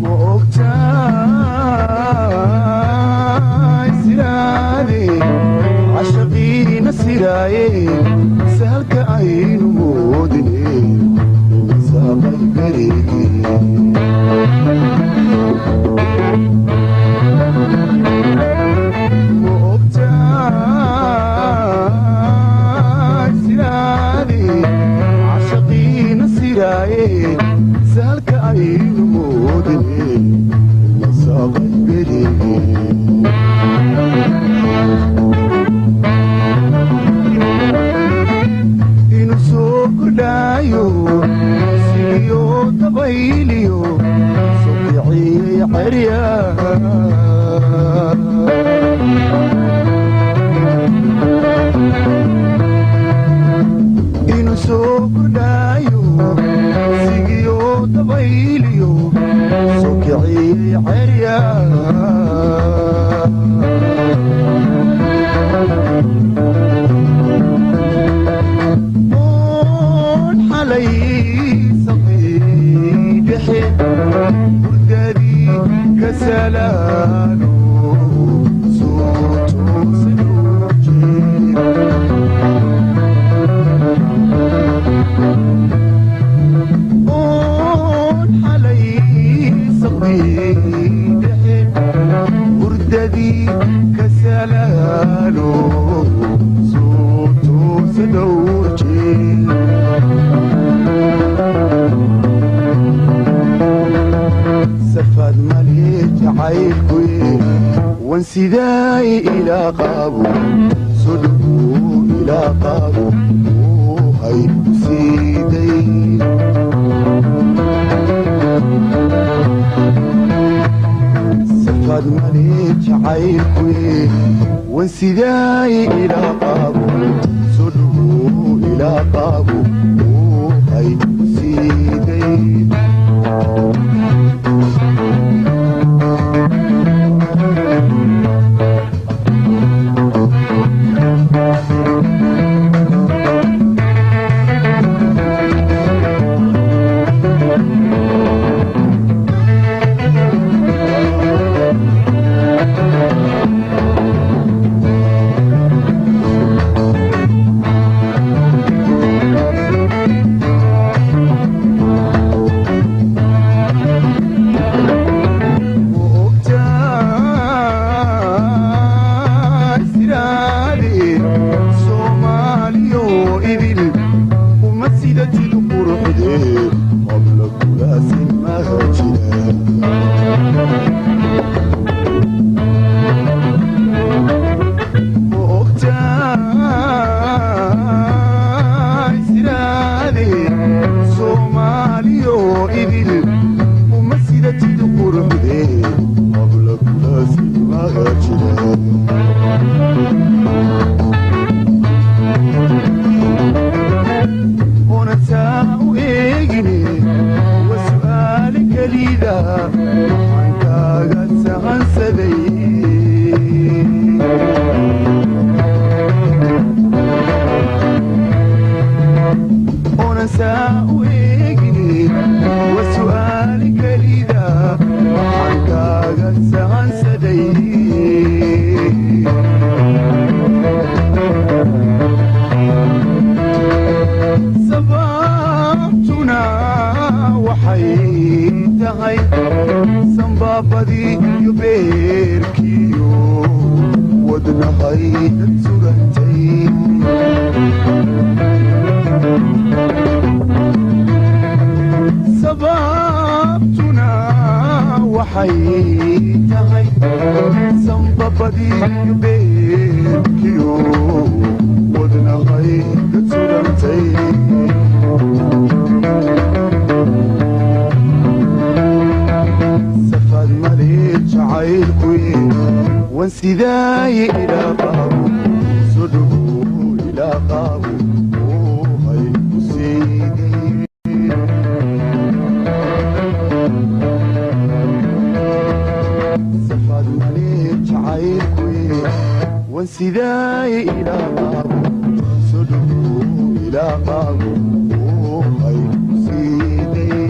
Ma ogtahay siraade cashaqiina siraaye, sahalka aynu moodine saaqay berigii. Ma ogtahay siraade cashaqiina siraaye, sahalka aynu moodine saaqay berigii. Inuu soo kordhaayo sigiyo dabayliyo soo kiciyey xerya, inuu soo kordhaayo sigiyo dabayliyo soo kiciyey xerya. Oon xalay saqiidhexe hurdadii ka salaano soo toosan jeed. Oon xalay saqiidhexe hurdadii ka salaano soo toosa dhowr jeed. Safaad male jacaylkuye, wan sidaay ilaa qaabo sodhoguu ilaa qaabo hay ku siiday. Safaad male jacaylkuye, wan sidaay ilaa qaabo sodhoguu ilaa qaabo hay ku siiday. Ma ogtahay siraade Soomaaliyo idil uma sida jil quruxde qabla kulaasin maha jira. Ma ogtahay siraade Soomaaliyo idil uma sida jil quruxde qabla kulaasin maha jira. Oona taa u eegine wa su'aali kelida waxaan kaaga sahansaday. Oonan saa u eegine wa su'aali kelida waxaan kaaga sahansaday. Sababtuna waxay tahay sanbaabadii iyo beerkiyo wadnahay dad sugantay. Sababtuna waxay tahay sanbabadii iyo beerkiyo wadnahay dad sugantay. Safaad male jacaylkuye, wan sidaaye ilaa qaabo sodhogo ilaa qaabo hay ku siiday. Jacaylkuye wan sidaay ilaa qaabo soo dhowow, ilaa qaabo, ay ku siiday.